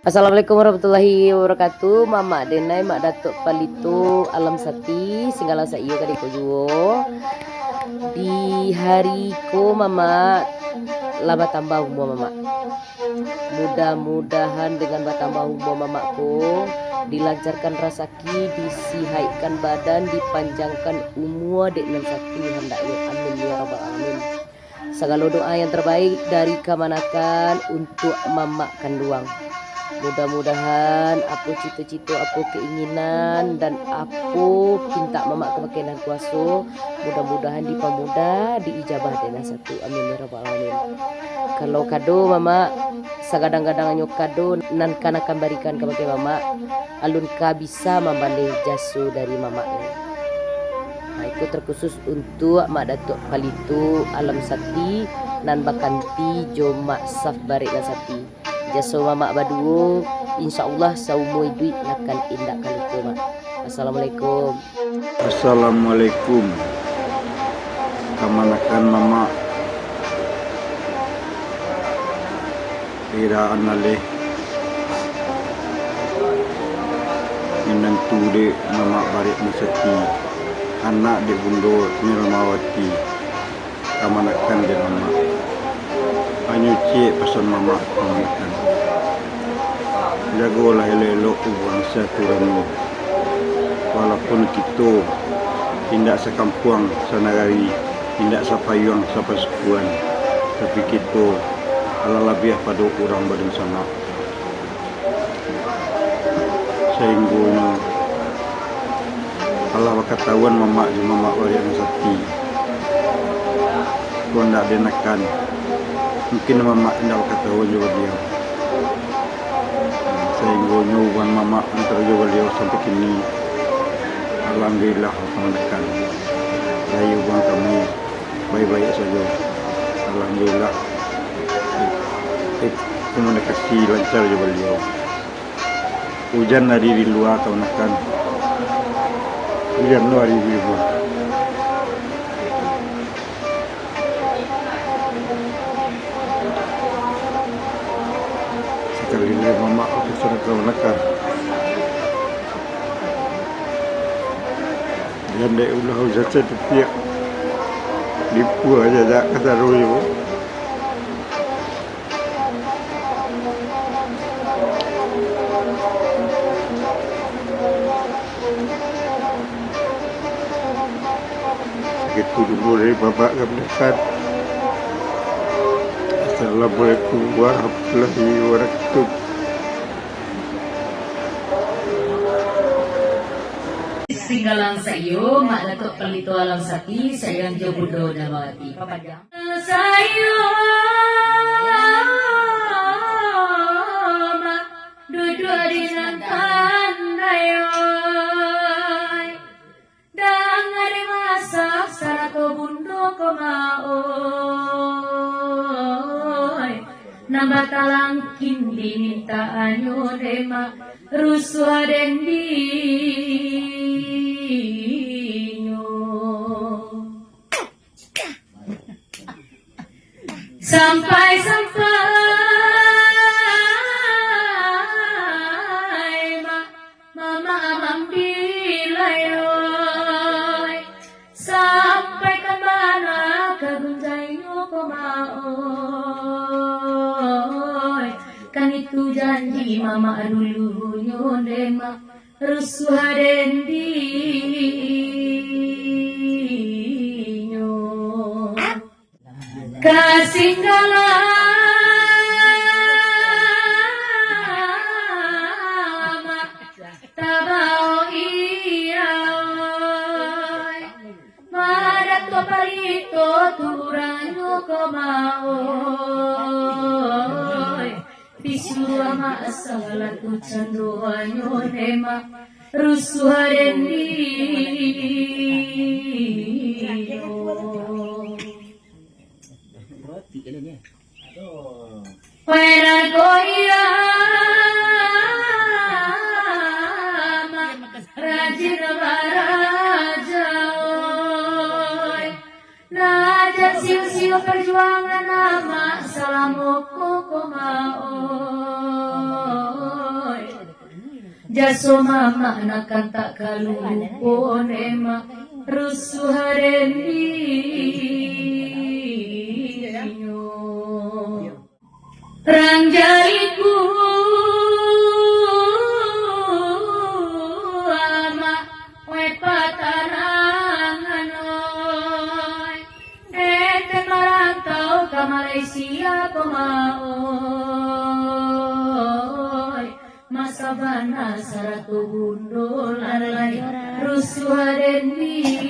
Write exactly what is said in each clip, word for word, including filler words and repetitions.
Assalamualaikum warahmatullahi wabarakatuh. Mamak denai, Mak Datuk Palito Alam Sati, singgalang saiyo ka diko juo. Di hari ko, Mamak lah batambah umua, Mamak. Mudah-mudahan dengan batambah umua Mamak ko, dilancarkan rasaki, disihaikkan badan, dipanjangkan umua dek nan satu handaknyo. Amin ya rabbal alamin. Sagalo doa yang terbaik dari kamanakan untuk mamak kanduang. Mudah-mudahan apo cito-cito, apo keinginan, dan apo pintak mamak ka bakeh nan kuaso, mudah-mudahan dipamudah, diijabah dek nan satu. Amin ya rabbal alamin. Kalau kado mamak, sagadang-gadangnyo kado nan kanakan barikan ka bakeh mamak, alun ka bisa mambaleh jaso dari mamak lai. Nah, itu terkhusus untuak Mak Datuk Palito Alam Sati nan bakanti jo Mak Saf Barek Nan Sati. Jaso mamak baduo, insya Allah saumua iduik nakan indak ka lupo, Mak. Assalamualaikum. Assalamualaikum. Kamanakan mamak. Iraan aleh. Minantu dek Mamak Barek Masati, anak dek Bundo Nirmawati, kamanakan dek mamak. Hanyo ciek pasan mamak kamanakan. Jagolah elok-elok ubuang silaturahmi. Walaupun kito indak sakampuang, sanagari, indak sapayuang, sapasukuan, tapi kito alah labiah pado urang badunsanak. Sainggonyo alah bakatauan mamak jo Mamak Barek Nan Sati. Kok ndak dinakan, mungkin mamak indak bakatauan jo baliau. Sainggonyo ubuangan mamak antaro jo baliau sampai kini, alhamdulillah, kamanakan. Lai ubuangan kami baiak-baiak sajo. Alhamdulillah. Eh, eh, komunikasi lancar jo baliau. Ujan tadi di lua kamanakan. Ujan tu hari di lua. Sakali lai mamak ka kamanakan. Jan dek ulah ujan satitiak. Dipuah aja dak kasaro yo. Gitu dulu dari Bapak Gablekan. Assalamualaikum warahmatullahi wabarakatuh. Singgalang saiyo, Mak Datuk Palito Alam Sati, sairing jo Bundo Darmawati. Papanjang. Saiyo, Mak, duduak di nan tandai, oi. Danga dek masak sarato bundo ko ma, oi. Nan batalangkin dimintaannyo dek mak, rusuah den dinyo. Sampai-sampai ma-, mamak mambilai, oi. Sampai ka mana ka gunjainyo ko ma, oi. Kan itu janji mamak dulunyo dek mak, rusuah den dinyo. Kasinggalang mak tabao iya, oi. Mak Datuk Palito tu urangnyo ko ma, oi. Pisuruah mak salaku canduanyo dek mak, rusuah den dinyo. Wai nan ko iya, mak rajin baraja, oi. Nah, jan sio-sio parjuangan amak salamo ko, ko ma, oi. Jaso mamak nan kan tak ka lupo, Mak, rusuah den dinyo. Ranjaiku, Mak, wai patarangan, oi. Ete marantau ka Malaysia ko, Mak, oi. Masa bana sarato bundo lalai, rusuah den dinyo.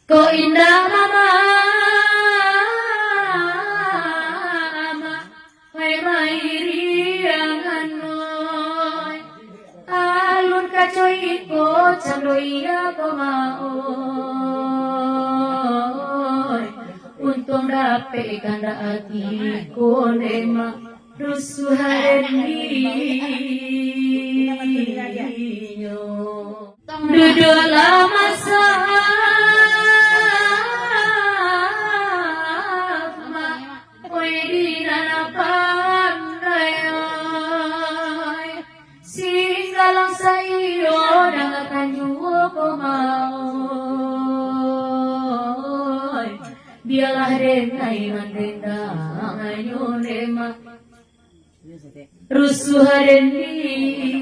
Ko indak mamak, wai mairiangan, oi. Alun kaco iko cando iya ko, Mak, oi. Untuang dapek kandak ati ko, Mak, rusuah den dinyo. Duduaklah masak, Mak, oi, di nan pandai, oi. Singgalang saiyo dangakan juo ko, Mak, oi. Bialah den ai mandendangnyo, Mak, rusuah den dinyo.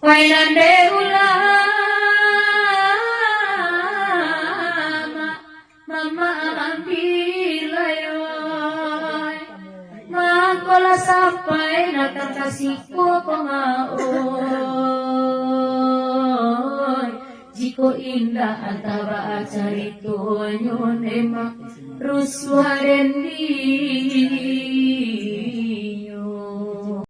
Wai nan dek ulama, mamak ambilah, oi. Mangko lah sampai nan takasih ko, Mak, oi. Jikok indak, antah baa caritonyo, Mak, rusuah den dinyo.